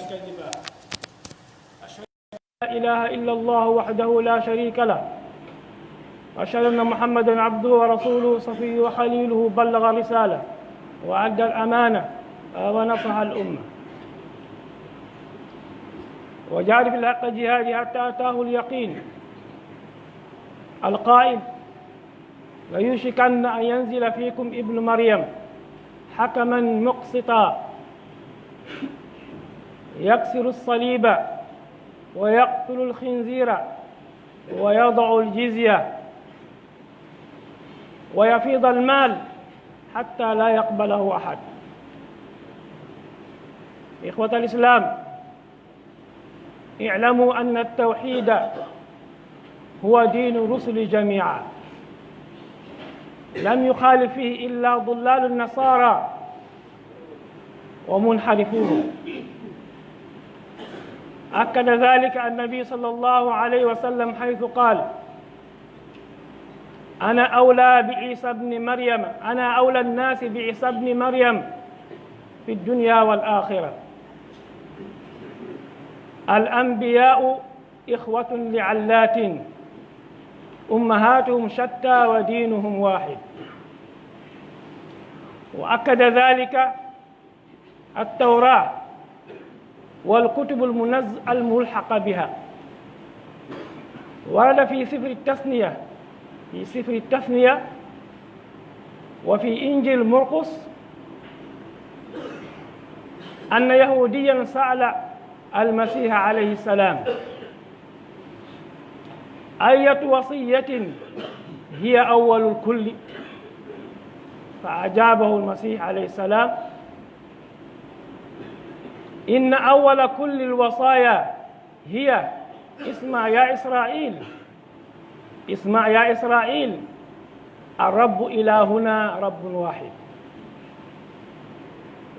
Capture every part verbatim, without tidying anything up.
كذبا. أشهد أن لا إله إلا الله وحده لا شريك له، وأشهد أن محمدا عبده ورسوله صفيه وخليله، بلغ الرسالة وأدى الأمانة ونصح الأمة وجاهد في الحق جهاده حتى أتاه اليقين. القائل: ليوشكن أن ينزل فيكم ابن مريم حكما مقسطا يكسر الصليب ويقتل الخنزير ويضع الجزية ويفيض المال حتى لا يقبله أحد. إخوة الإسلام، اعلموا أن التوحيد هو دين الرسل جميعا، لم يخالف فيه إلا ضلال النصارى ومنحرفوهم. أكد ذلك النبي صلى الله عليه وسلم حيث قال: أنا أولى بعيسى ابن مريم، أنا أولى الناس بعيسى ابن مريم في الدنيا والآخرة. الأنبياء إخوة لعلات، أمهاتهم شتى ودينهم واحد. وأكد ذلك التوراة والكتب المنز-، الملحقة بها. ورد في سفر التثنية، في سفر التثنية وفي إنجيل مرقس أن يهوديا سأل المسيح عليه السلام: أية وصية هي أول الكل؟ فأجابه المسيح عليه السلام: إن أول كل الوصايا هي: اسمع يا إسرائيل، اسمع يا إسرائيل، الرب إلهنا رب واحد.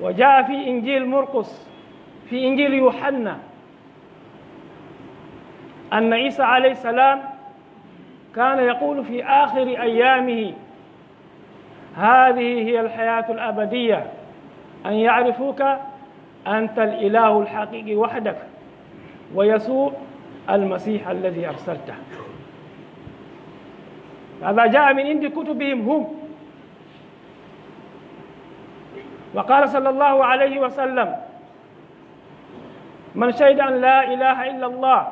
وجاء في إنجيل مرقس، في إنجيل يوحنا، أن عيسى عليه السلام كان يقول في آخر أيامه: هذه هي الحياة الأبدية، أن يعرفوك أنت الإله الحقيقي وحدك، ويسوع المسيح الذي أرسلته. هذا جاء من عند كتبهم هم. وقال صلى الله عليه وسلم: من شهد أن لا إله إلا الله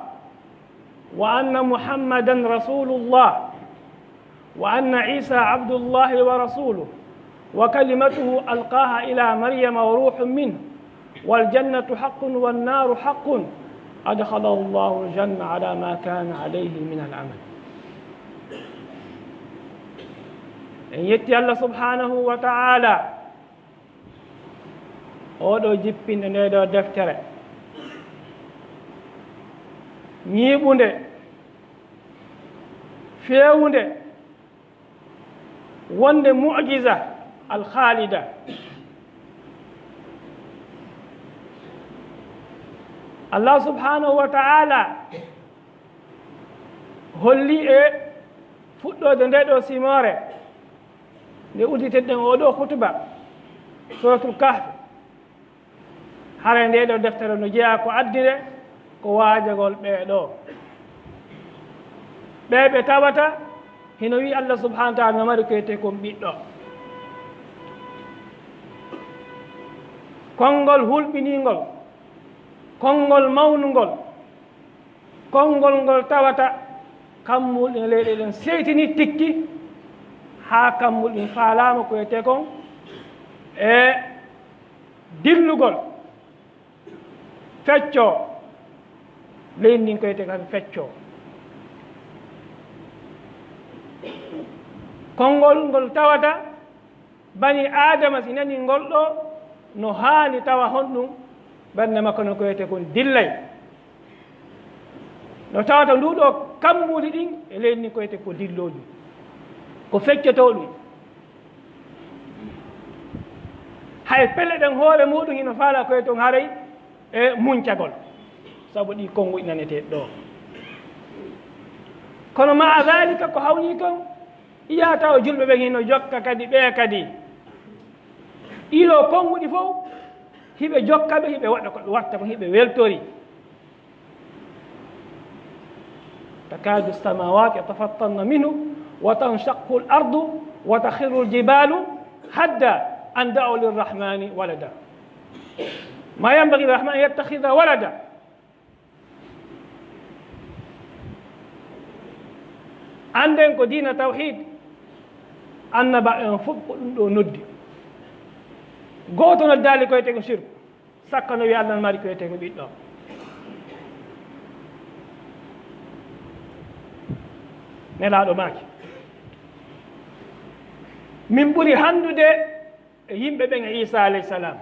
وأن محمدا رسول الله وأن عيسى عبد الله ورسوله وكلمته ألقاها إلى مريم وروح منه والجنة حق والنار حق أدخله الله الجنة على ما كان عليه من العمل. En yetti Allah subhanahu wa ta'ala, oɗo jippinɗo nde ɗo deftere, ñiiɓunde, feewunde, wonde mu'jiza al-khalida. Allah subhanahu wa ta'ala holli e fuɗɗoode nde ɗo simoore, nde udditeten oo ɗo khutba, Suratul Kahf, haray nde ɗo deftere no jeyaa ko addire ko waajagol ɓee ɗo. Ɓee ɓe tawata hino wi'i Allah subhanahu wa ta'ala no mari ko wi'etee kon ɓiɗɗo. Konngol hulɓiniingol, konngol mawnungol, konngol ngol tawata kammuuli ɗin e leyɗe ɗen seytini tikki, haa kammuuli ɗin faalaama ko wi'etee kon e dillugol, feccoo, leydi ndin ko wi'etee kon feccoo. Konngol ngol tawata Bani Aadama si nanii ngol ɗoo, no haani tawa honɗum ɓernde makko non ko wi'etee kon dillay. No tawata nduu ɗoo kammuuli ɗin e leydi ndin ko wi'etee ko dillooji, ko feccotoo ɗum. Hay pelle ɗen hoore muuɗum hino faalaa ko wi'etee kon haray e muncagol, sabu ɗii konnguɗi naneteeɗi ɗoo. Kono ma'a daalika ko hawnii kon, yi'aa tawa julɓe ɓen hino jokka kadi, ɓee kadi. Ɗii ɗoo konnguɗi fow Hiɓe jokka ɓe, hiɓe waɗa ko ɓe watta ko, hiɓe weltori. تكاد السماوات يتفطرن منه وتنشق الأرض وتخر الجبال هدا أن دعوا للرحمن ولدا. ما ينبغي للرحمن أن يتخذ ولدا. Annden ko diina tawhid, annaba en fof ko ɗum ɗo noddi. Gooto noddaali ko wiyetee ko shirku, sakka no wiya Allah no mari ko wiyetee ko ɓiɗɗo. Nelaaɗo maaki, min ɓuri hanndude e yimɓe ɓen e Iisaa alayhi salaam,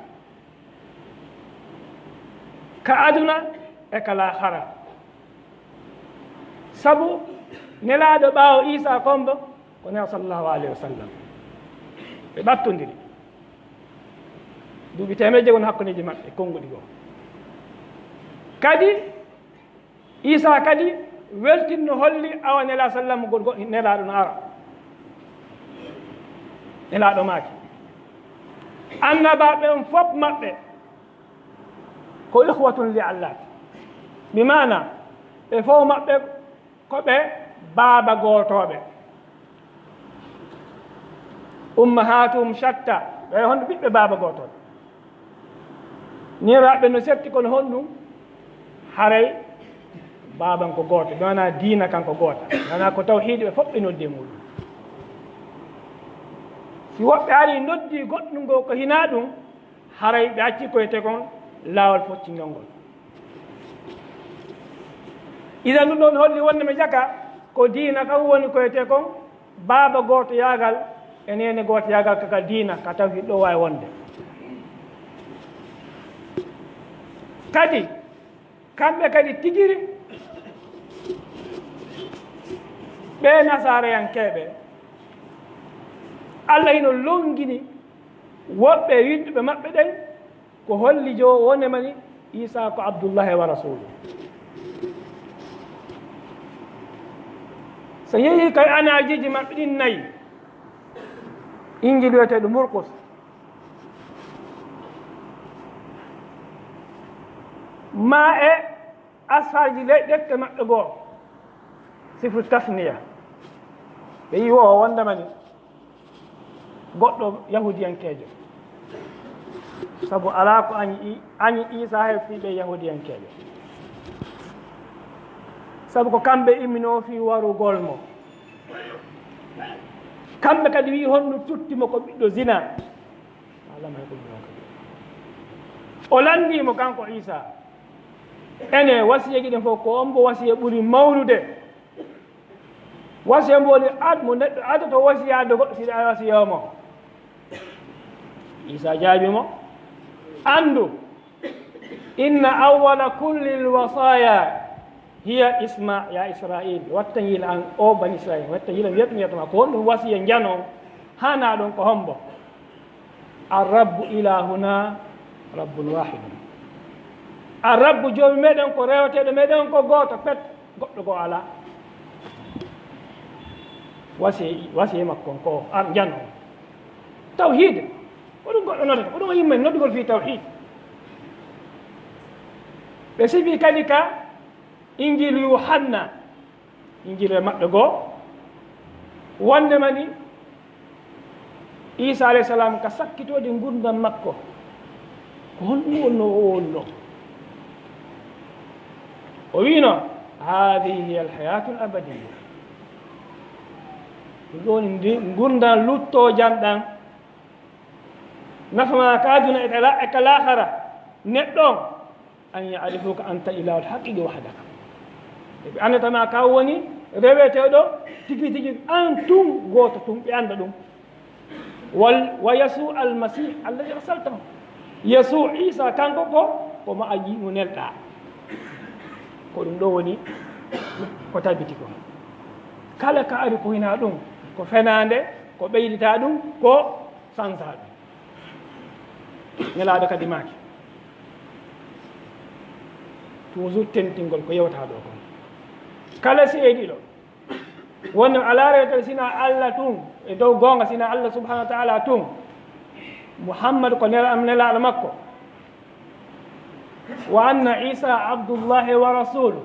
ka aduna e ka laahara. Sabu nelaaɗo ɓaawo Iisaa kombo ko Nelaaɗo sallallahu alayhi wa sallam. Ɓe ɓattondiri. Duuɓi teemedde woni hakkundeeji maɓɓe, konnguɗi goo. Kadi, Iisaa kadi weltinno, holli awa Nelaaɗo sallam, go-, go-, Nelaaɗo no ara. Nelaaɗo maaki, annabaaɓe on fof maɓɓe ko ikhwatun li Allah. Bi maana, ɓe fof maɓɓe ko ɓe baaba gootooɓe. Ummahatuhum shatta, ɓe honno ɓiɓɓe baaba gootooɓe. Neeraaɓe no setti, kono honɗum? Haray baaban ko gooto, ɓe wona diina kan ko goota. Wona ko tawhiidi ɓe fof ɓe noddi e muuɗum. Si woɓɓe ari noddi goɗɗum ngo ko hinaa ɗum, haray ɓe acci ko wiyetee kon laawol foccingal ngol. Idan ɗum ɗon holli wonde mi jaka ko diina kan woni ko wiyetee kon baaba gooto yaagal e neene gooto yaagal ka, ka diina, ka tawhiid ɗo waawi wonde. Kadi, kamɓe kadi tigiri, ɓee nasaarayankeeɓe, Allah hino longini woɓɓe e winduɓe maɓɓe ɓen, ko holli jo wonde mani Iisaa ko Abdullahi wa Rasuluhu. So yehi kay anaajiiji maɓɓe ɗin nayi, Injiilu wiyeteeɗo Murkus, maa e asfaarji ley ɗefte maɓɓe goo, sifru tasniya, ɓe yi'i wo wonde mani goɗɗo yahuudiyankeejo, sabu alaa ko añi, añi Iisaa he fii ɓe yahuudiyankeeɓe, sabu ko kamɓe imminoo fii warugol mo. Kamɓe kadi wi'i honɗum tutti mo ko ɓiɗɗo zina. Alama ko ɗum kadi. O lanndii mo kanko Iisaa. Ene wasiyeeji ɗin fof ko on mbo wasiya ɓuri mawnude. Wasiya mbo woni ad-, mo neɗɗo adoto wasiya addo goɗɗo si a wasiya mo. Iisaa jaabi mo, "Anndu, inna awwala kullil wasaaya hiya isma ya Israil." Watta yila an o bani Israil, watta yila wiyat mi yatama ko honɗum wasiya njano hana ɗon ko hombo? Ar-Rabbu ilahuna Rabbun wahidun. Ar-Rabbu joomi meɗen ko reweteeɗo meɗen ko gooto pet, goɗɗo goo alaa. Wasiye, wasiye makko on ko ar njano. Tawhid. Ko ɗum goɗɗo noddata, ko ɗum o yimma noddugol fii tawhid. Ɓe sifi kadi ka Injiilu Yuhanna, Injiilu e maɓɓe goo, wonde mani Iisaa alayhi salaam ka sakkitoode ngurndan makko, ko honɗum wonnoo o wonnoo? O wiino, "Haadihi hiya alhayaatu al abadiyya." Ɗum ɗoo woni ndi ngurndan luttoojan ɗan. Nafa ma ka aduna e ka la-, e ka laahara. Neɗɗo on, an ya'rifuka anta ilahul haqqi wahdaka. E ɓe anndata ma ka woni reweteeɗo tigi tigi, an tun gooto tun, ɓe annda ɗum. Wal, wa Yasu al Masih alladhi arsaltahu. Yasu Iisaa kanko ko, ko mo a yi'i mo nelɗaa. Ko ɗum ɗoo woni ko tabiti ko. Kala ka ari ko hinaa ɗum, ko fenaande, ko ɓeyditaa ɗum, ko sansaa ɗum. Nelaaɗo kadi maaki, toujours tentingol ko yewtaa ɗoo kon. Kala si e ɗiɗo, wonde alaa rewtere sina Allah tun, e dow goonga sina Allah subhanahu wa ta'ala tun, Muhammadu ko nela-, nelaaɗo makko. Wa anna Isa abdullahi wa rasuluh.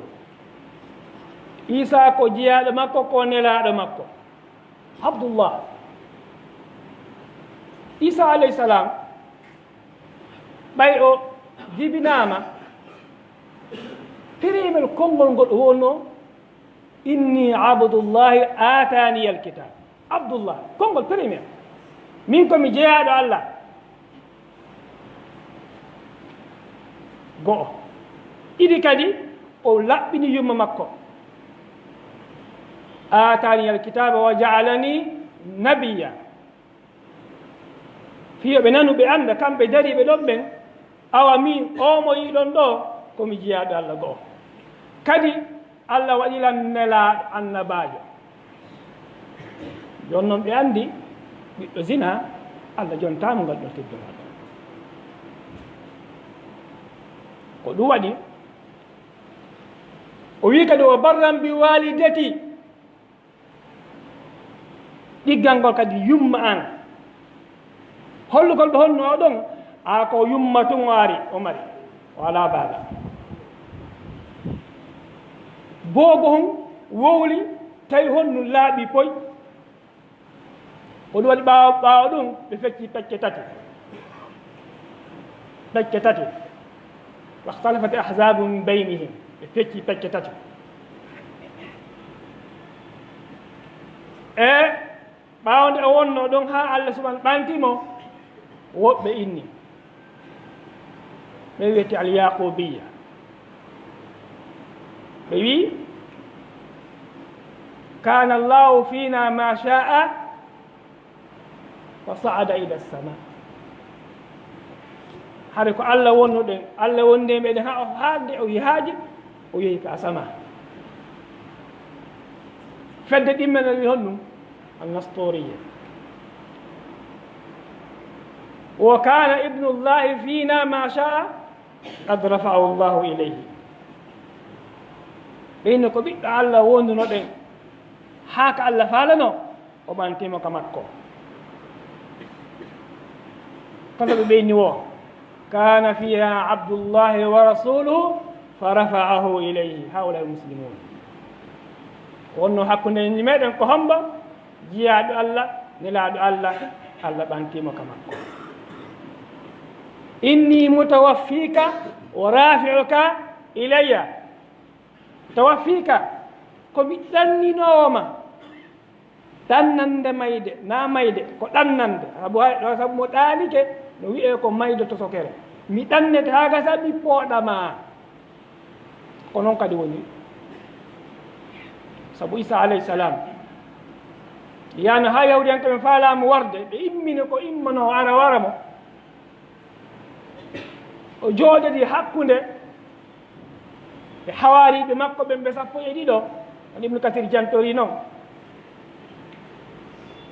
Isa ko jiyaaɗo makko, ko nelaaɗo makko. Abdullah. Isa alayhi salam, ɓay o jibinaama, piriimel konngol ngol o wonno, "Inni abdullahi ataniyal kitab." Abdullah, konngol premier. Min ko mi jeyaaɗo Allah. Go'o. Ɗiɗi kadi, o laɓɓini yumma makko. "Ataniyal kitaba wa ja'alani nabiyya." Fiyo ɓe nanu, ɓe annda, kamɓe dariiɓe ɗon ɓen, awa min, oo mo yi'uɗon ɗoo, ko mi jiyaaɗo Allah go'o. Kadi, Allah waɗi lan nelaaɗo annabaajo. Jooni non ɓe anndi ɓiɗɗo zina, Allah jontaama ngal ɗoo teddungal. Ko ɗum waɗi, o wii kadi, "Wa barran bi walidati." Ɗiggal ngol kadi yumma an. Hollugol ɓe honno o ɗon, a ko yumma tun o ari, o mari, o alaa baaba. Boobo hun wowli, tawi honɗun laaɓi poy. Ko ɗum waɗi ɓaawo, ɓaawo ɗum ɓe fecci pecce tati. Pecce tati. "Waxtalafat ahzabu min baynihim." Ɓe fecci pecce tati. E ɓaawo nde o wonno ɗon haa Allah subhanahu ɓanti mo, woɓɓe inni, ɓe wi'ete al-Yaqubiyya. Ɓe wi, "Kana Allahu fina ma sha'a wa sa'ada ila sama." Hare ko Allah wonno ɗen, Allah wondi e meɗen haa o haade, o yehi haaji, o yehi ka sama. Fedde ɗimmere wi honɗum? Al-Nastoriya. "Wa kana ibnullahi fina ma sha'a, qad rafa'ahu Allahu ilayhi." Ɓe inni ko ɓiɗɗo Allah wonduno ɗen, haa ka Allah faalano, o ɓantimo ka makko. Kono ɓe ɓeyni wo, "Kana fiha Abdullahi wa rasuluhu, fa rafa'ahu ilayhi." Haulai muslimun. Wonno hakkunde meɗen ko hombo? Jiyaaɗo Allah, nelaaɗo Allah, Allah ɓantiimo ka makko. "Inni mutawaffika wa rafi'uka ilayya." Tawaffika, ko mi ɗanninoowo ma. Ɗannande mayde, na mayde, ko ɗannande. Sabu hay, sabu mo ɗaanike, no wi'ee ko mayde tosokere. Mi ɗannete haa gasa, mi pooɗa ma. Ko noon kadi woni. Sabu Isa alayhi salam, yaano haa Yahudiyanke ɓe faalaama warde, ɓe immini ko immanoo ara wara mo. O jooɗodi hakkunde e hawaariiɓe makko ɓen ɓe sappo e ɗiɗo, on Ibnu Kasir jantori noon.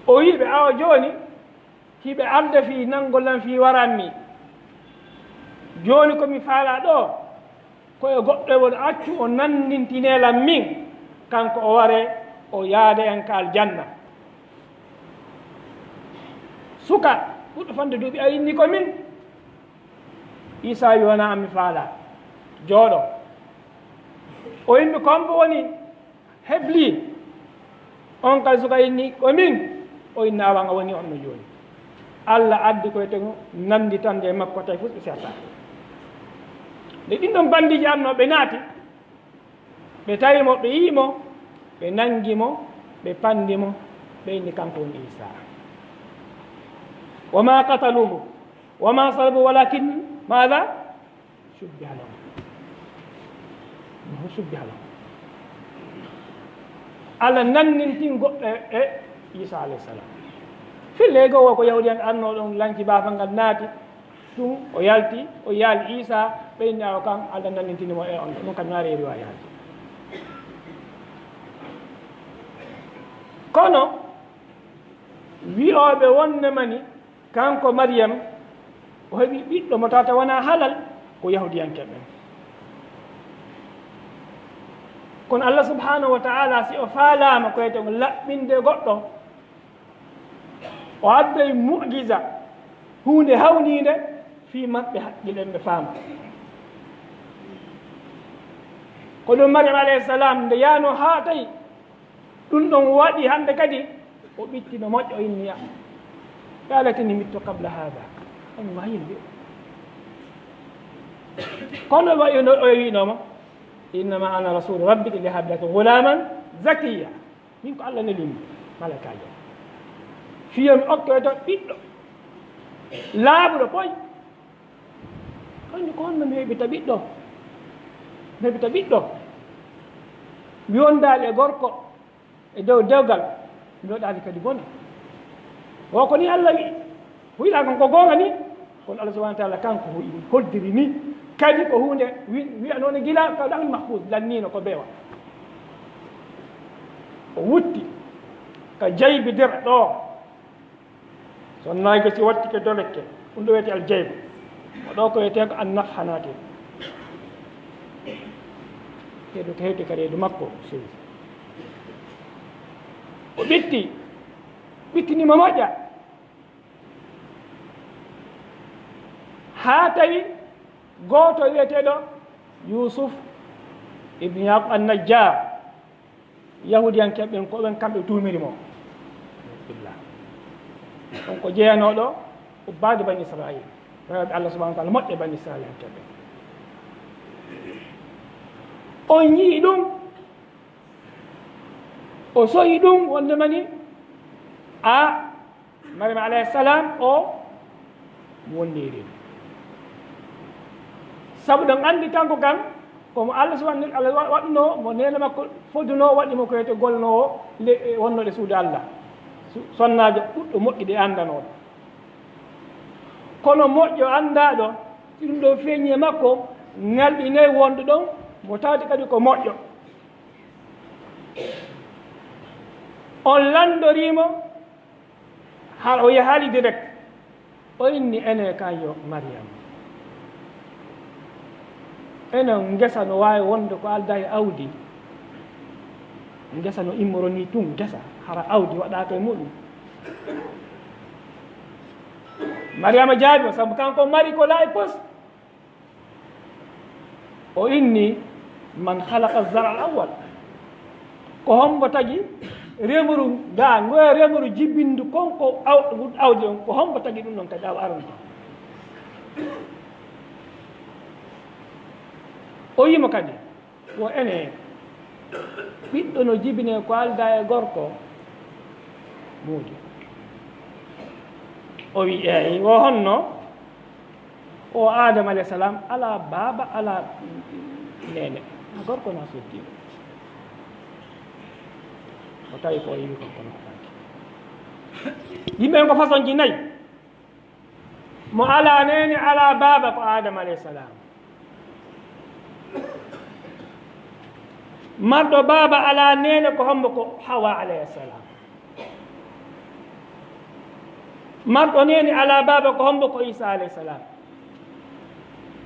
O wi'i ɓe, "Awa jooni, hiɓe arde fii nangol lan fii waranmi. Jooni ko mi faalaa ɗoo, ko e goɗɗo e mon accu o nannintinee lan min, kanko o waree, o yaada en ka aljanna." Suka ɓurɗo fande duuɓi a inni ko min. Isa wi, "Wonaa an mi faalaa. Jooɗo." O inni, "Ko hombo woni hebli?" On kadi suka inni, "Ko min." O inni, "Awa, a woni on no jooni." Allah addi koye ten nanditande e makko, tawi fof ɓe sertaa. Nde ɗin ɗon bandiiji arno, ɓe naati, ɓe tawi mo, ɓe yii mo, ɓe nangi mo, ɓe pandi mo, ɓe inni kanko woni Isa. "Wa ma qataluhu, wa ma salabuhu, walakin maada? Shubbiha lahum." Shubbiha lahum. Allah nannintin goɗɗo e Isa alayhi salam. Fille goo ko Yahudiyanke arno ɗon lanci baafal ngal naati, tun o yalti, o yaali Isa, ɓe inni o kan Allah nannintini mo e on. Ɗum kam naari e riwayaaji. Kono wi'ooɓe wonde mani kanko Maryam, o heɓi ɓiɗɗo mo tawata wonaa halal, ko Yahudiyanke ɓen. Kono Allah subhanahu wa ta'ala, si o faalaama ko wiyetee laɓɓinde goɗɗo, o adday mu'jiza, huunde hawniinde, fii maɓɓe haqqille ɓe faama. Ko ɗum Maryam alayhi salam nde yaano haa tawi ɗum ɗon waɗi hannde kadi, o ɓitti no moƴƴo, o inni: "Ya laytani mittu qabla hada." Ɗum ma yimɓe. Kono o wi-, o wi'noma: "Innama ana rasulu rabbiki li habla laka ghulaman zakiya." Min ko Allah neli mi, malaikaajo. Fiyo mi okkoyto ɓiɗɗo laaɓuɗo poy. Kanjum ko honno mi heɓita ɓiɗɗo? Mi heɓita ɓiɗɗo. Mi wondaali e gorko e dow dewgal, mi waɗaali kadi bone. O ko ni Allah wi'i. Wi'ɗa kon ko goonga ni, kono Allah subhanahu wa ta'ala kanko hoɗi, hoddiri ni. Kadi ko huunde wi-, wi'anoonde gila ka Lawhul Mahfuz, lanniino ko beewa. O wutti ka jaybi der ɗo. Sonnaajo si wattike dolekke, ɗum ɗo wiyetee aljaybu. O ɗo ko wiyetee ko annafhanaati. Heedu ko heedu ka reedu makko, sey. O ɓitti, ɓittini mo moƴƴa. Haa tawi gooto wiyeteeɗo Yuusuf ibn Yaqub an-Najjar, Yahuudiyankeeɓe ɓen, ko ɓen kamɓe tuumiri mo. Billah. On ko jeyanooɗo ubbaade Bani Israil. Rewɓe Allah subhanahu wa ta'ala moƴƴe Bani Israilankeeɓe. On yi'i ɗum, o soyi ɗum wonde mani a Mariama alayhi salam o wonniri. Sabu ɗon anndi kanko kan, ko mo Allah subhanahu wa ta'ala wa-, waɗuno mo neene makko foduno, waɗi mo ko wiyetee golnoowo le-, wonnoɗo suudu Allah. Su-, sonnaajo ɓuɗɗo moƴƴude anndanooɗo. Kono moƴƴo anndaaɗo, si ɗum ɗo feeñi e makko, ŋalɗinay wonɗo ɗon, mo tawti kadi ko moƴƴo. On lanndoriimo, Hara o yahaali direct. O inni: "Ene kayo Mariam. Ene ngesa no waawi wonde ko aldaa e awdi. Ngesa no immoroni tun ngesa, hara awdi waɗaaka e muɗum." Mariama jaabi mo, sabu kanko mari ko laawi pos. O inni: "Man khalaqa zara al-awwal?" Ko hombo tagi remru ngaa, ngoya remru jibindu kon ko aw-, awdi on, ko hombo tagi ɗum ɗon kadi aw aranta? O yimo kadi, wo ene ɓiɗɗo no jibine ko aldaa e gorko? Moodi. O wi: "Eey, wo honno?" O Adama alayhi salam alaa baaba, alaa neene. A gorko na soddiiɗo. O tawi ko o yiwi kon kono ko ɗanke. Yimɓe ɓen ko façon ji nayi. Mo alaa neene, alaa baaba ko Adama alayhi salam. Marɗo baaba alaa neene ko hombo? Ko Hawa alayhi salam. Marɗo neene alaa baaba ko hombo? Ko Isa alayhi salam.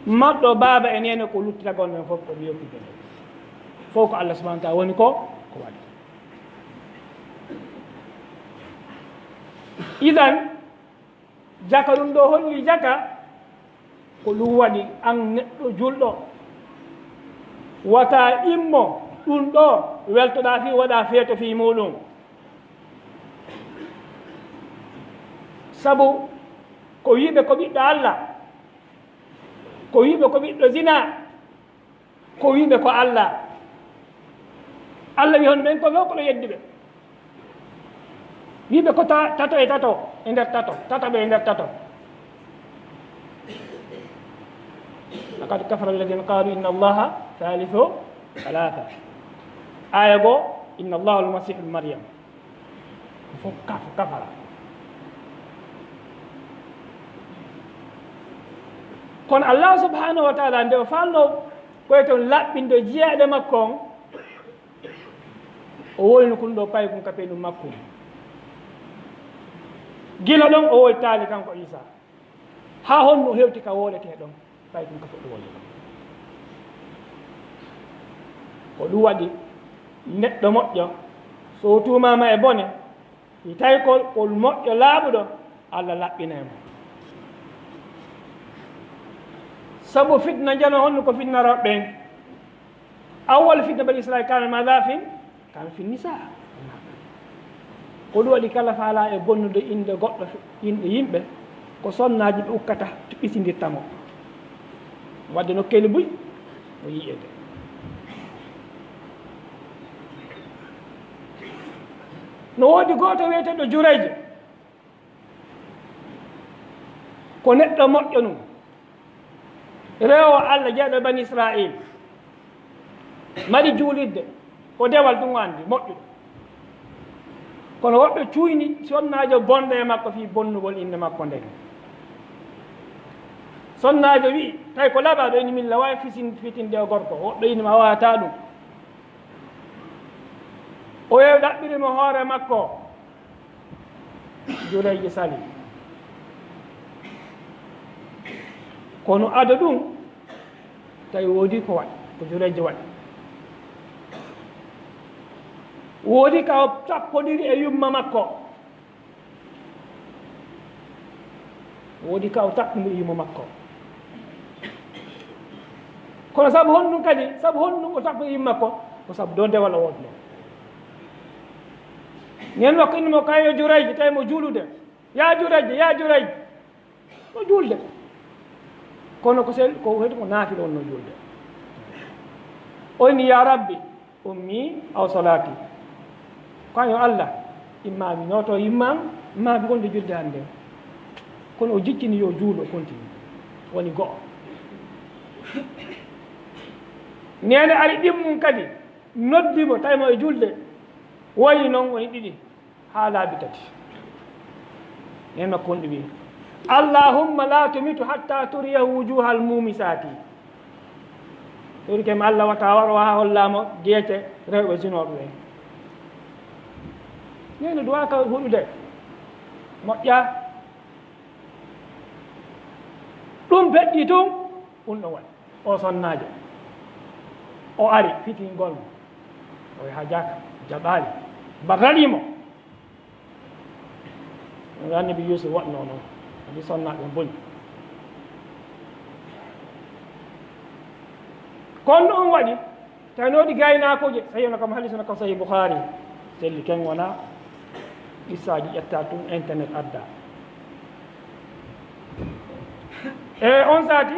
Marɗo baaba e neene ko luttitagol men fof ko ɓe yewtidde. Fof ko Allah subhanahu wa ta'ala woni ko, ko waɗi. Idan, jaka ɗum ɗo holli jaka, ko ɗum waɗi an neɗɗo julɗo, wata immo ɗum ɗo weltoɗa fii, waɗa feeto fii muɗum. Sabu ko wiiɓe ko ɓiɗɗo Allah, ko wiiɓe ko ɓiɗɗo zina, ko wiiɓe ko Allah. Allah wi hono ɓen ko ɗo, ko ɗo yedduɓe. Wiiɓe ko ta-, tato e tato e nder tato, tataɓe e nder tato. Laqad kafara alladhina qalu inna Allaha thalithu thalatha. Aya goo, inna Allaha al-masihu ibn Maryam. Ko fof kaf-, kafara. Kono Allah subhanahu wa ta'ala, nde o falno koye ton laɓɓindo jiyaɗe makko on, o wowlino kun ɗo paykun ka peenum makko. Gila ɗon o wowlitaali kanko Isa. Haa honno o hewti ka wowletee ɗon? Paykun ka fuɗɗo wowlitee. Ko ɗum waɗi neɗɗo moƴƴo, so o tuumaama e bone, si tawi ko, ko moƴƴo laaɓuɗo, Allah laɓɓinay mo. Sabu fitna jano honno ko fitna rewɓe ɓen. Awwal fitna bani Israil kana maada? Fin, kana fi nisa. Ko ɗum waɗi kala faalaa e bonnude innde goɗɗo, inɗe yimɓe, ko sonnaaji ɓe ukkata, ɓisindirta mo. Wadde nokkeeli buy, no yiyeede. No woodi gooto wiyeteeɗo Jurayj, ko neɗɗo moƴƴo nun. Rewo Allah, jeyɗo bani Israil, mari juulirde, ko dewal ɗum anndi, moƴƴuɗo. Kono woɓɓe cuuyni sonnaajo bonɗo e makko fii bonnugol innde makko nden. Sonnaajo wi'i, tawi ko laɓaaɗo, inni min laway fisin-, fitinde o gorko. Woɓɓe inni ma waawataa ɗum. O yehi ɗaɓɓiri mo hoore makko. Jurayji sali. Kono ado ɗum, tawi woodi ko waɗi, ko Jurayji waɗi. Woodi ka o tappondiri e yumma makko. Woodi ka o tappondiri e yumma makko. Kono sabu honɗum kadi? Sabu honɗum o tappondiri e yumma makko? Ko sabu dow dewal o wodno. Nen makko inni mo kayo Jurayji, tawi mo juulude. Ya Jurayji, ya Jurayji. No juulde. Kono ko sel-, ko hedi ko naafila wonno juulde. O inni, "Ya Rabbi, ummi aw salati." Ko an yo Allah, imma mi nooto yumma an, imma mi wonde julde hande. Kono o jiccini yo juulu, o continue. Woni go'o. Neene ari ɗimmum kadi, noddi mo, tawi mo e julde. Woyi noon woni ɗiɗi. Haa laabi tati. Nden makko wonɗi wi, "Allahumma la tumitu hatta turiyahu wujuhal mumisati." Torike mi Allah wata waro haa hollamo geece rewɓe zinooɓe ɓen. Nden no duwaa ka huɗude. Moƴƴa. Ɗum feƴƴi tun, ɗum ɗon waɗi. O sonnaajo. O ari, fitingol mo. O yaha jaka, jaɓaali. Barrali mo. No Annabi Yuusuf waɗnoo noon. Adi sonnaaɓe mboni. Kono ɗum waɗi, tawi no waɗi gaynaakooje, sahih no kam, hadis no kam sahih Bukhari. Selli ken wona qissaaji ƴetta tun internet adda. E on saati,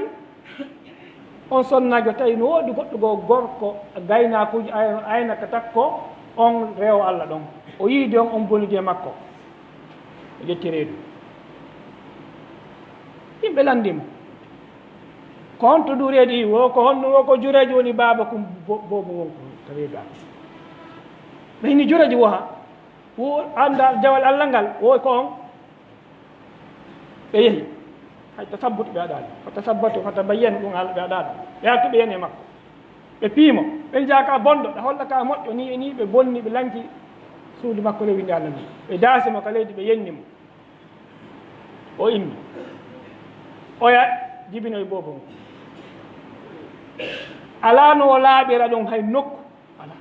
on sonnaajo tawi no woodi goɗɗo goo gorko gaynaakuuji ay-, aynaka takko on rewo Allah ɗon. O yiidi on, on bonidi e makko. O ƴetti reedu. Yimɓe lanndi mo. Ko honto du reedu iwi? Wo ko honno, wo ko Jureeji woni baaba kum bo-, boobo wonko to reedu am. Ɓe hini Jureeji wo ha. Wo annda jawal Allah ngal, wo ko on. Ɓe yehi. Hay tasabbut ɓe aɗaani. Fa tasabbatu fa tabayyanu ɗum Allah ɓe aɗaani. Ɓe artu ɓe yani e makko. Ɓe piimo. Ɓe jaa ka bonɗo, ɓe holla ka moƴƴo, ni e ni ɓe bonni, ɓe lanci suudu makko rewi nde Allah ni. Ɓe daasi mo ka leydi, ɓe yenni mo. O immi. Oya jibinoy boobo ngon. Alaa no o laaɓira ɗum hay nokku. Alaa.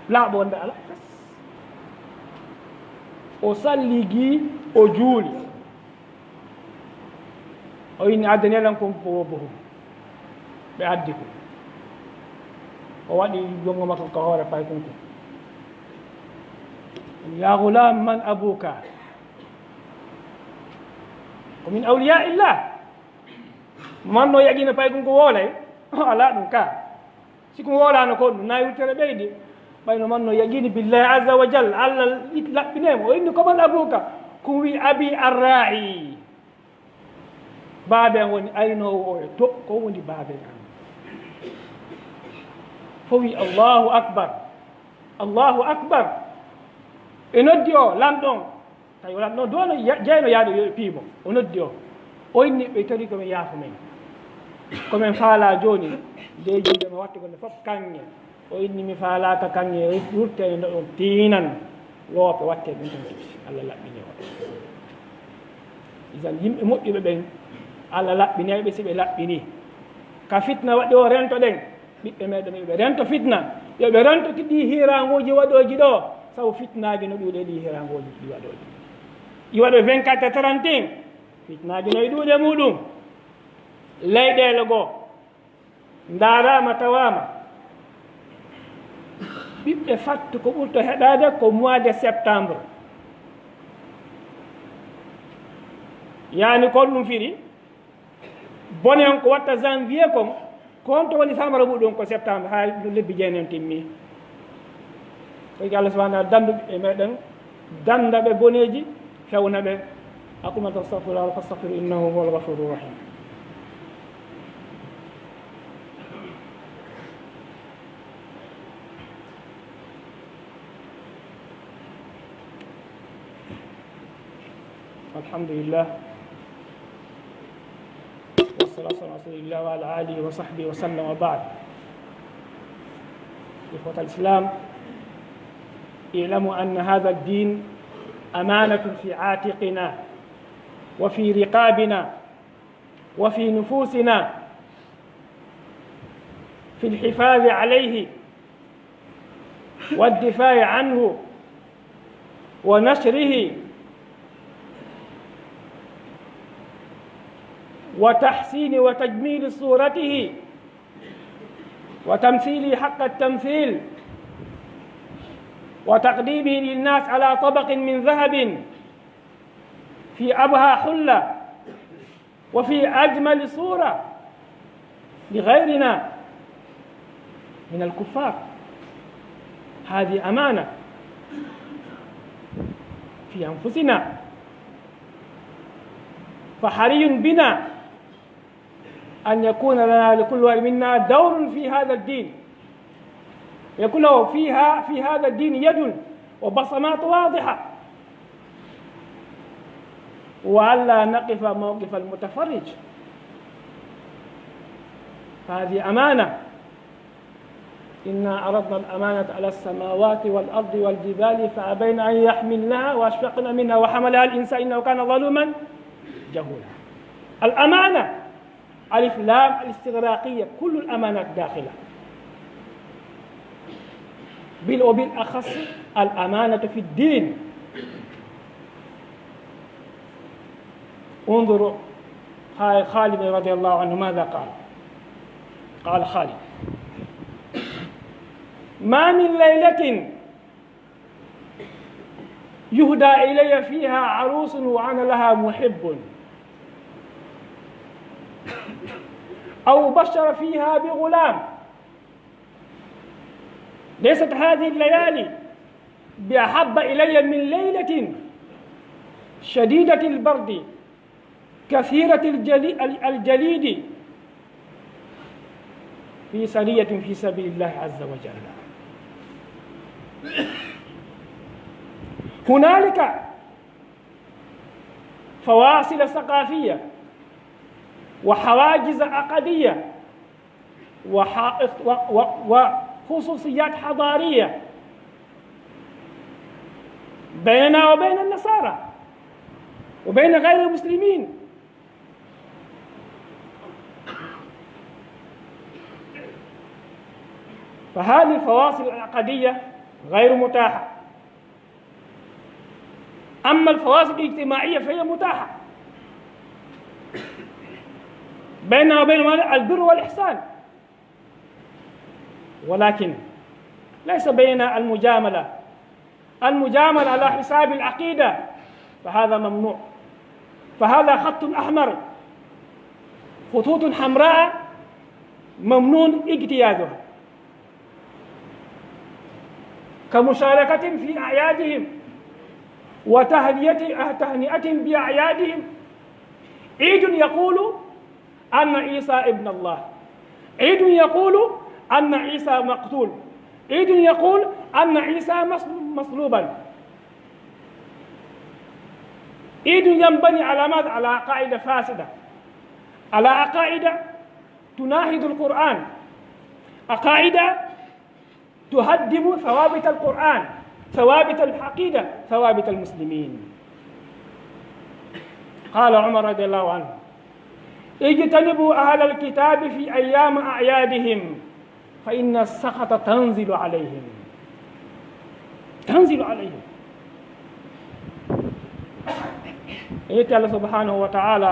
Laaɓo wonde alaa. O salligi, o juuli. O inni, "Addane lan kon ko boobo ngon." Ɓe addi ko. O waɗi junngo makko ka hoore paykun ko. "Ya ghulam, man abuka?" Ko min awliya illah. Manno yaqiina paykun ko woolay. Alaa ɗum ka. Si ko woolaano ko ɗum, nayi wuttere ɓeydi. Ɓayno manno yaqiini billahi azza wa jalla, Allah it-, laɓɓinay mo. O inni, "Ko man abuka?" Ko wi, "Abi arra'i." Baabe am woni aynoowo o e to, ko woni baabe am. Fo wi, "Allahu akbar. Allahu akbar." Ɓe noddi o, lanɗo on. Tawi wala no doono ya-, jeyno yaade yo e piimo. O noddi o. O inni ɓe tori ko men yaafo men. Ko men faala jooni, nde juuɗe ma wattugol nde fof kaŋŋe. O inni mi faalaaka kaŋŋe, wurtee no ɗon tiinan. Loope wattee ɗum tan tigi. Allah laɓɓini o. Isan yimɓe moƴƴuɓe ɓen, Allah laɓɓinay ɓe si ɓe laɓɓini. Ka fitna waɗi o rento ɗen. Ɓiɓɓe meɗen yo ɓe rento fitna, yo ɓe rento ki ɗi hiiraanguuji waɗooji ɗo, sabu fitnaaji no ɗuuɗe ɗi hiiraanguuji ɗi waɗooji. Ɗi waɗo vingt-quatre heures trente et un, fitnaaji no e ɗuuɗe muɗum. Leyɗeele goo, ndaaraama tawaama, Ɓiɓɓe fattu ko ɓurto heɗaade ko mois de septembre. Yaani ko ɗum firi, bone on ko watta janvier kon, ko on to woni samara muɗum ko septembre, haa lebbi jeenayi on timmi. Ko Allah subhanahu wa ta'ala dandu e meɗen, danda ɓe boneeji, fewna ɓe. أقول ما تستغفر الله فاستغفر إنه هو الغفور الرحيم. الحمد لله. والصلاة والسلام على رسول الله وعلى آله وصحبه وسلم وبعد. إخوة الإسلام، اعلموا أن هذا الدين أمانة في عاتقنا وفي رقابنا وفي نفوسنا، في الحفاظ عليه والدفاع عنه ونشره وتحسين وتجميل صورته وتمثيله حق التمثيل وتقديمه للناس على طبق من ذهب في أبهى حلة وفي أجمل صورة لغيرنا من الكفار. هذه أمانة في أنفسنا، فحري بنا أن يكون لنا لكل واحد منا دور في هذا الدين، يكون له فيها، في هذا الدين يد وبصمات واضحة، وألا نقف موقف المتفرج. فهذه أمانة. إنا عرضنا الأمانة على السماوات والأرض والجبال فأبين أن يحملنها وأشفقن منها وحملها الإنسان إنه كان ظلوما جهولا. الأمانة، ألف لام الاستغراقية، كل الأمانات داخلة، بال-، وبالأخص الأمانة في الدين. انظروا خالد رضي الله عنه ماذا قال. قال خالد: ما من ليلة يهدى إلي فيها عروس وأنا لها محب، أو بشر فيها بغلام، ليست هذه الليالي بأحب إلي من ليلة شديدة البرد كثيرة الجلي-، ال-، الجليد في سرية في سبيل الله عز وجل. هنالك فواصل ثقافية وحواجز عقدية وح-، و-، و-، وخصوصيات حضارية بيننا وبين النصارى وبين غير المسلمين. فهذه الفواصل العقدية غير متاحة. أما الفواصل الاجتماعية فهي متاحة بيننا وبين البر والإحسان، ولكن ليس بيننا المجاملة. المجاملة على حساب العقيدة فهذا ممنوع، فهذا خط أحمر، خطوط حمراء ممنوع اجتيازها، كمشاركة في أعيادهم وتهنئة، تهنئة بأعيادهم. عيد يقول أن عيسى ابن الله، عيد يقول أن عيسى مقتول، عيد يقول أن عيسى مص-، مصلوبا. عيد ينبني على ماذا؟ على عقائد فاسدة، على عقائد تناهض القرآن، عقائد تهدم ثوابت القرآن، ثوابت العقيدة، ثوابت المسلمين. قال عمر رضي الله عنه: اجتنبوا أهل الكتاب في أيام أعيادهم فإن السخط تنزل عليهم. تنزل عليهم. En yetti Allah subhanahu wa ta'ala,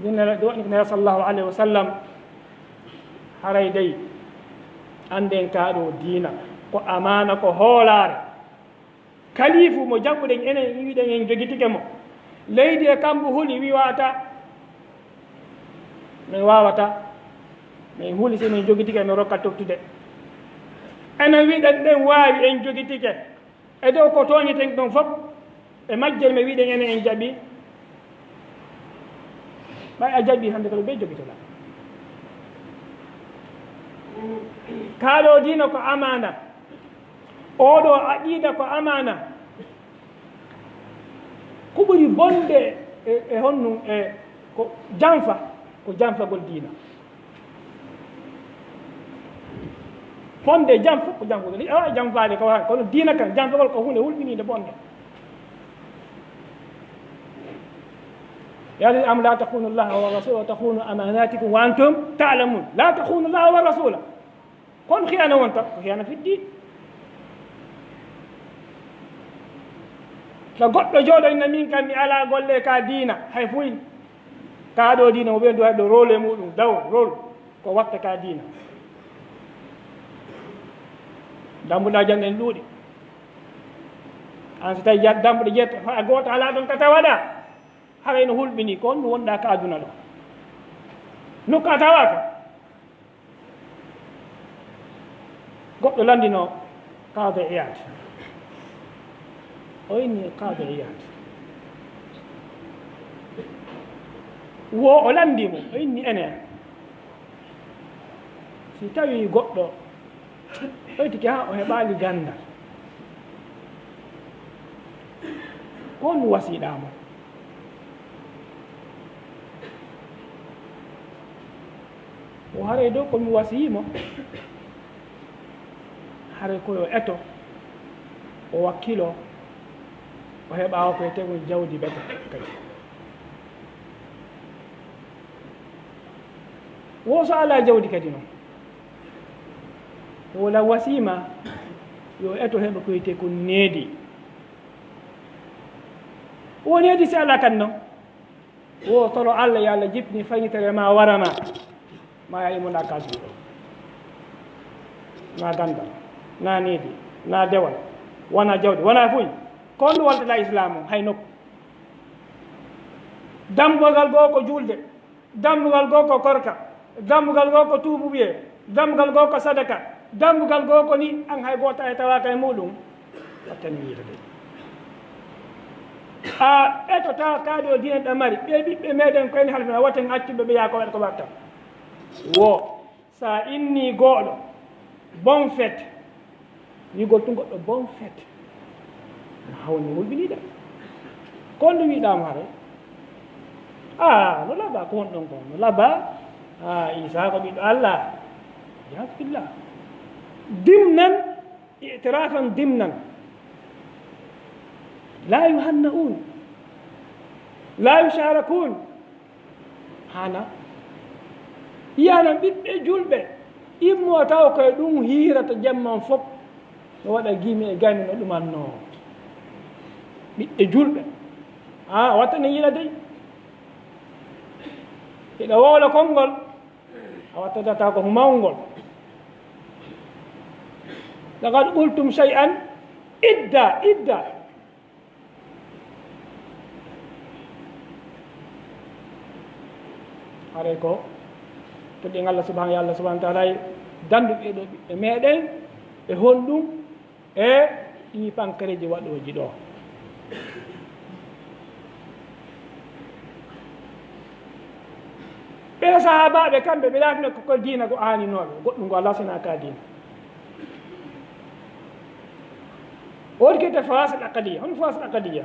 ɗum ne, ɗum waɗi ko Nela sallallahu alayhi wa sallam, haray dey, annden kaa ɗoo diina. Ko amaana, ko hoolaare. Kalifu mo jaɓuɗen enen, wiɗen en jogitike mo. Leydi e kambu huli, wi waata. Min waawata. Min huli, si min jogitike, min rokka tottude. Enen wiɗen ɗen waawi, en jogitike. E dow ko tooñeten ɗon fof, e majjere mi wiɗen enen en jaɓi. Ɓay a jaɓi hannde kala ɓe jogitoɗa. Kaa ɗo diina ko amaana. Oɗo aqida ko amaana. Ko ɓuri bonde e, e honnun e ko janfa, ko janfagol diina. Honde janfa, ko janfagol. A waawaa janfaade ko waawaa. Kono diina kan, janfagol ko huunde hulɓiniinde bonde. يا الذين آمنوا لا تخونوا الله والرسول وتخونوا أماناتكم وأنتم تعلمون. لا تخونوا الله والرسول. Kon khiyana wonta, ko khiyana fi ddin. So goɗɗo jooɗo inna min kam mi alaa golle ka diina, hay fuy. Ka ɗo diina mo ɓen duwa ɗo rôle e muɗum, daw rôle, ko watta ka diina. Dambuɗa jan en ɗuuɗi. An so tawi jat dambuɗe jeetto, hay gooto alaa ɗon ka tawaɗa. Haray no hulɓini ko on ɗum wonɗa ka aduna ɗo. Nokka tawaaka. Goɗɗo lanndino Qaadi Iyaad. O inni Qaadi Iyaad. Wo o lanndi mo, o inni enen. Si tawi goɗɗo ɓeytike haa o heɓaali ganndal, ko on wasiɗaa mo? O haray dow ko mi wasiyii mo, haray ko yo eto, o wakkilo, o heɓa o koye tegun jawdi bete kadi. Wo so alaa jawdi kadi noon, wala wasiima yo eto heɓa koyte ko needi. Wo needi si alaa kan noon, wo toro Allah, yo Allah jippini fayitere ma wara ma, ma ya imo na kasuɗo. Na gandal, na needi, na dewal, wona jawdi, wona fuy. Ko ndu waltata Islaam o, hay nokku. Dambugal goo ko juulde. Dambugal goo ko korka, dambugal goo ko tuubuɓe, dambugal goo ko sadaka, dambugal goo ko ni an hay gooto ay tawaaka e muɗum. Wattani wiide de. A eto tawa kaadi o diina ɗa mari, ɓe ɓiɓɓe meɗen koyne halfina, watten accuɓe ɓe yaa ko waɗa ko watta. Wo, sa inni gooɗo, bonne fête. Wiigol tun goɗɗo bonne fête. No hawni hulɓiniiɗe. Ko nde wiɗaama hare? Ah, no laba ko won ɗon kon. No laba, ah, Isa ko ɓiɗɗo Allah. Iyaazu billah. Dimnan, i'tirafan dimnan. La yuhanna'un. La yusharakun. Hana. Yiyano ɓiɓɓe julɓe immo taw koye ɗum hiirata jemman fof. No waɗa gimi e gami no ɗumanno. Ɓiɓɓe julɓe. A wattani yila dey. Hiɗa wowla konngol. A wattata ko humawngol. Laqad qultum shay'an idda, idda. Haray ko toɗɗen Allah subhanahu, Allah subhanahu wa taala dandu ɓe ɗo ɓiɓɓe meɗen e honɗum e ɗi pankareji waɗoji ɗo. Ɓe sahabaɓe kamɓe ɓe laatino ko, ko diina ko aaninoɓe goɗɗum ngo Allah sina ka diina. Woodi kete fawasil aqaliya, hono fawasil aqaliya?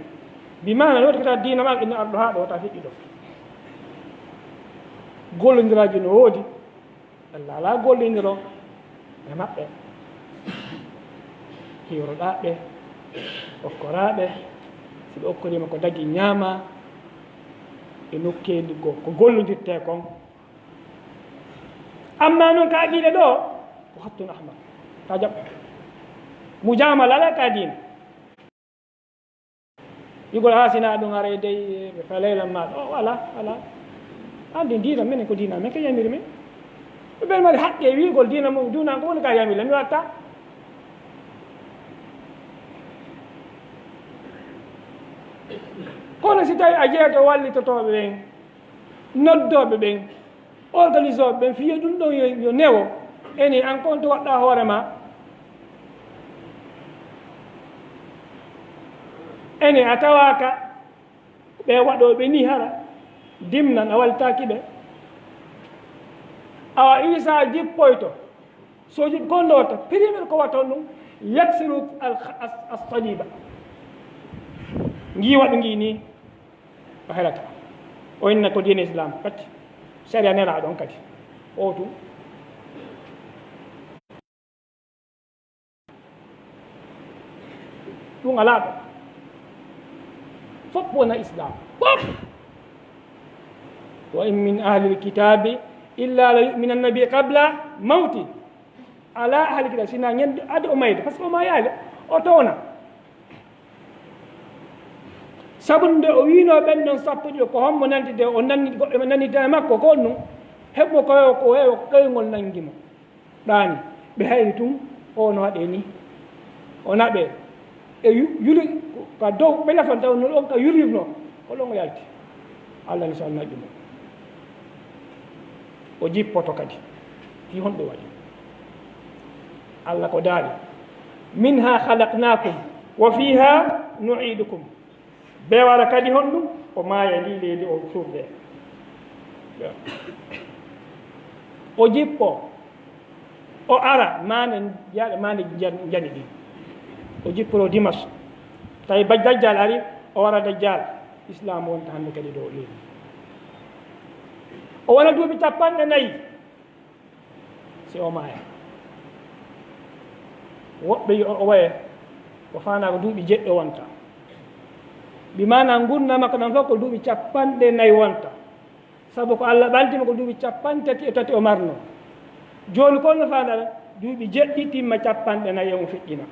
Bi maana woodi kete diina ma ina arɗo haa ɗo wata feƴƴi ɗo. Gollondiraaji no woodi, Allah alaa gollindiro e maɓɓe. Hiwroɗaa ɓe, okkoraa ɓe, si ɓe okkoriima ko dagi ñaama, e nokkeeli ko, ko gollondirtee kon. Amma noon ka aqiida ɗo, ko hattun ahmar. Ka jaɓɓo. Mujaamala alaa ka diina. Yugol haa sina ɗum haray dey ɓe falaylan ma ɗo. O, wala, wala. Anndi diina menen ko diina men ka yamiri men. Ɓe ɓen mari haqqe wiigol diina mum, duuna ko woni ka yamiri mi watta. Kono si tawi a jeeto wallitotooɓe ɓen, noddooɓe ɓen, organisooɓe ɓen, fiyo ɗum ɗon yo, yo newo, ene an kon to waɗɗa hoore ma, ene a tawaaka ɓe waɗooɓe ni hara, dimnan a wallitaaki ɓe. Awa Iisaa jippoyto, soojuɓe ko ndoota, premier ko watta on ɗum, yaksiru al-, as-, as-saliba. Ngi waɗu ngi ni, o helata. O inna ko diine Islam, pati. Sharia nera ɗon kadi. O tun. Ɗum alaa ɗo. Fof wona Islam. Fof. Wa in min ahli lkitabi illa la yuminanna bi qabla mawti. Alaa ahli kitabi, sina ñande ado o mayde, parce que o mayaali, o towna. Sabu nde o wiino ɓen ɗon sappo ɗiɗo, ko hombo nanti de, o nanni goɗɗo ɓe nanni de makko, ko ɗum. Heɓmo ko, ko weeyo, ko ɗoyngol nangi mo. Ɗaani, ɓe hayri tun, o no waɗe ni. O naɓe, e yu-, yuli, ka dow, ɓe lafan taw no ɗon ka yulirno, ko ɗon o yalti. Allah ni so Allah naɓi mo. O jippoto kadi. Fi honɗum waɗi? Allah ko daali. Minha khalaqnakum wa fiha nu'idukum. Be wara kadi honɗum? O maaya ndi leydi o surde. O jippo. O ara, maande, jaaɗe maande jan-, jani ɗin. O jipporo Dimas. Tawi ba-, Dajjal ari, o wara Dajjal. Islam wonta hannde kadi dow leydi. O wona duuɓi capanɗe nayi. Si o maaya. Woɓɓe yo o waye, o faanaa ko duuɓi jeɗɗo wonta. Bi maana ngurndan makko ɗan fof ko duuɓi capanɗe nayi wonta. Sabu ko Allah ɓanti mo ko duuɓi capanɗe tati e tati o marno. Jooni kon no faanaa duuɓi jeɗɗi timma capanɗe nayi e mo feƴƴina.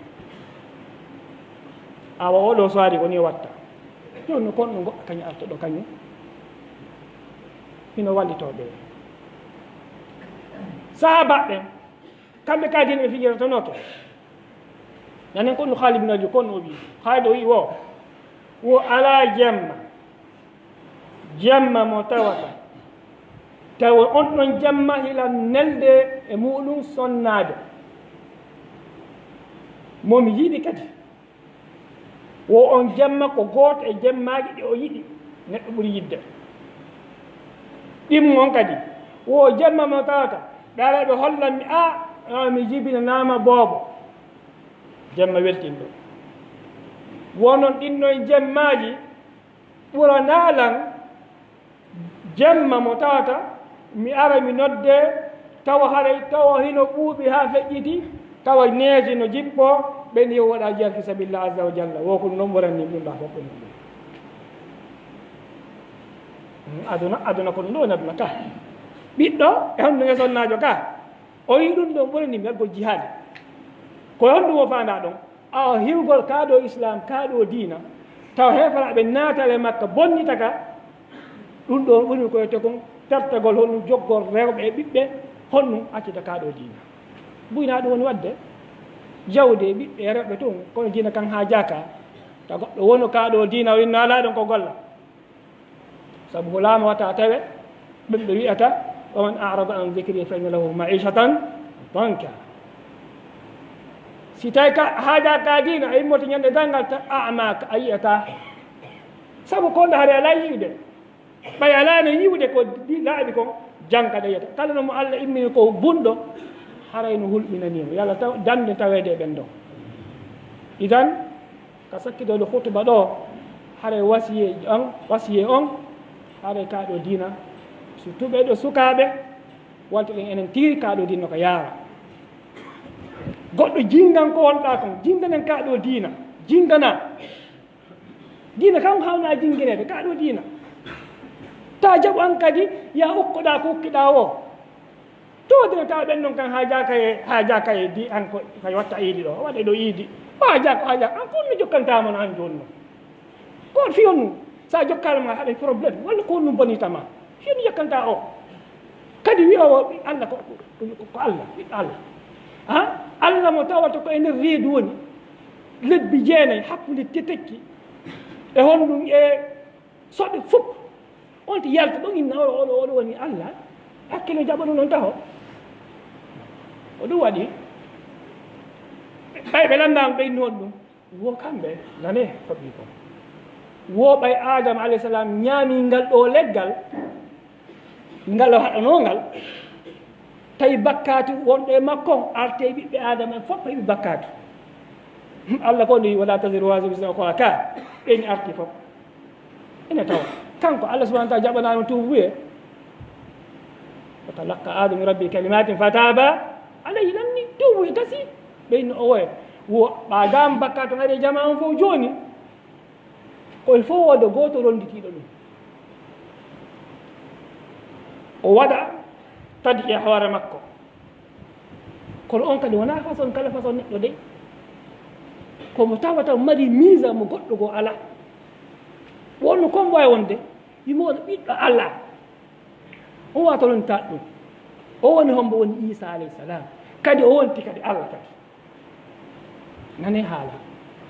Awa oɗo soiri ko ni watta. Jooni kon no goɗɗo kañum arta ɗo kañum. Hino wallitoo ɓe. Sahaabaaɓe ɓen, kamɓe kadi no ɓe fijiratonoke. Nanen kon no Khaalid bin Walid kon no o wi'i. Khaalid o wi'i wo, wo alaa jemma. Jemma mo tawata. Tawa on ɗon jemma hila nelde e muɗum sonnaade. Mo mi yiɗi kadi. Wo on jemma ko gooto e jemmaaji ɗi o yiɗi, neɗɗo ɓuri yidde. Ɗimmo on kadi, wo jemma mo tawata, ɓe ara ɓe hollan mi, a, a, mi jibinanaama boobo. Jemma weltinɗo. Wonon ɗin ɗon jemmaaji ɓuranaa lan Jemma mo tawata, mi ara mi nodde, tawa haray, tawa hino ɓuuɓi haa feƴƴiti, tawa neeji no jippoo, ɓen yo waɗa jihad fi sabilillah azza wa jalla. Wo ko ɗum ɗon ɓurani ɗum ɗa fof ko ɗum. Aduna, aduna ko ɗum ɗo woni aduna ka. Ɓiɗɗo, e honɗum e sonnaajo ka? O wi'i ɗum ɗon ɓurani mi waɗgol jihaade. Ko e honɗum o faandaa ɗon? Awa hiwgol kaa ɗo Islaam, kaa ɗo diina, tawa heefaraaɓe naata e makka, bonnita ka, ɗum ɗo woni ko wiyetee kon pertagol honɗum joggol rewɓe e ɓiɓɓe, honɗum accita kaa ɗo diina. Buy na ɗum woni waɗde jawdi e ɓiɓɓe e rewɓe tun, kono diina kan haajaaka, ta goɗɗo wonu kaa ɗo diina o inno alaa ɗon ko golla. Sabu ko laamu wata tawe, ɓen ɓe wi'ata, "Wa man a'rada an dhikri fa inna lahu ma'ishatan danka." Si tawi ka haaja ka diina, a immoto ñande darngal ta, a ama ka a yi'ata. Sabu ko nda hari alaa yi'ude. Ɓay alaa no yi'ude ko di-, laaɓi kon, janka ɗe yi'ata. Kala no mo Allah immini ko bunɗo, haray no hulɓinani mo. Yalla taw, dande taweede e ɓen ɗon. Idan, Ka sakkitoode hutuba ɗo, haray wasiyee on, wasiyee on, haray kaa ɗo diina, surtout ɓee ɗo sukaaɓe, waltuɗen enen tiiri kaa ɗo diina ko yaara. Goɗɗo jingan ko wonɗaa kon, jinganen kaa ɗo diina, jingana. Diina kan hawnaa jingineede, kaa ɗo diina. Ta jaɓu an kadi, ya ukkoɗaa ko ukkiɗaa o. To wonde tawa ɓen non kan haajaaka e, haajaaka e di an ko, kay watta iidi ɗo, waɗe ɗo iidi. O haajaaka, o haajaaka. An ko honno jokkanta mo no an jooni non? Ko on fiyon nun, sa jokkaali ma haɗa problème, walla ko honno bonita ma? Fiyon jokkanta o. Kadi wi'a o ɓi Allah ko, ko, ko, ko Allah, ɓiɗɗo Allah. Ha? Allah mo tawata ko e nder reedu woni, lebbi jeenayi, hakkunde tetekki. E honɗum e Soɓe fof, on ti yalta ɗon inna oɗo, oɗo, oɗo woni Allah. Hakkille jaɓa ɗum noon taho. Ko ɗum waɗi. Ɓay ɓe lanndama ɓe innoon ɗum. Wo kamɓe, nane, faɓi ko. Wo ɓay Adama alayhi salam ñaami ngal ɗo leggal, ngal o haɗanoo ngal, tawi bakkaatu wonɗo e makko on, arte ɓiɓɓe Adama en fof heɓi bakkaatu. Allah ko ndi, "Wala taziru waziratun wizra ukhra," ka, ɓen arti fof. Ene tawa. Kanko Allah subhanahu wa ta'ala jaɓanaano tuubuye. "Wa talaqqa Adamu min rabbihi kalimatin fataba alayhi," lanni tuubuye tasi. Ɓe inno o woye. Wo ɓa gam bakkaatu ngari e jamaa on fof jooni. Koye fof wooda gooto ronnditiiɗo ɗum. O waɗa tadi e hoore makko. Kono on kadi wonaa façon kala façon neɗɗo de. Ko mo tawata mari miisa mo goɗɗo goo alaa. Wonno kon waawi wonde, yimo wona ɓiɗɗo Allah. O waata rontaade ɗum. O woni hombo woni Iisa alayhi salam. Kadi o wonti kadi Allah kadi. Nane haala.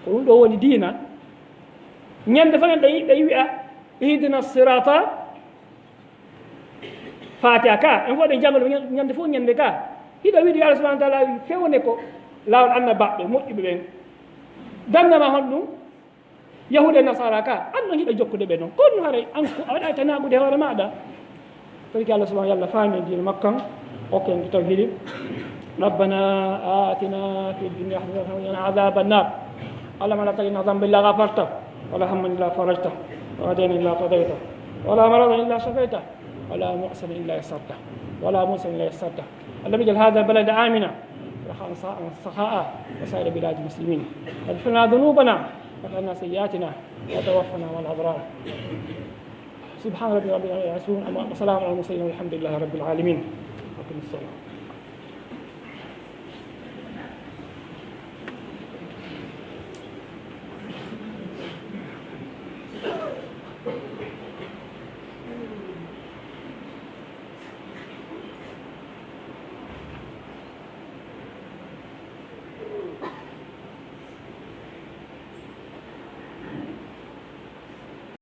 Ko ɗum ɗo woni diina. Ñande fof en ɗo yiɓe wi'a, "Ihdina sirata." Fatiha ka, en fof ɗen janngo ɗum ñande fof ñande ka. Hiɗo wiide yo Allah subhanahu wa ta'ala fewne ko laawol annabaɓɓe moƴƴuɓe ɓen. Dannama hon ɗum? Yahuuda e Nasaara ka, an non hiɗo jokkude ɓe non. Kono haray an ko a waɗa tanaɓude hoore maɗa. Torki Allah subhanahu, yo Allah faami en diina makko kan, okken ko tawhidi. ربنا آتنا في الدنيا حسنة وقنا عذاب النار. اللهم لا تدع لنا ذنبا إلا غفرته، ولا هما إلا فرجته، ولا دينا إلا قضيته، ولا مرضا إلا شفيته، ولا مؤسرا إلا يسرته، ولا معسرا إلا يسرته. اللهم اجعل هذا البلد آمنا رخاء سخاء وسائر بلاد المسلمين. اغفر لنا ذنوبنا وترحمنا سيئاتنا وتوفنا مع الأبرار. سبحان ربي رب العزة عما يصفون، وسلام على المرسلين والحمد لله رب العالمين. أقم الصلاة.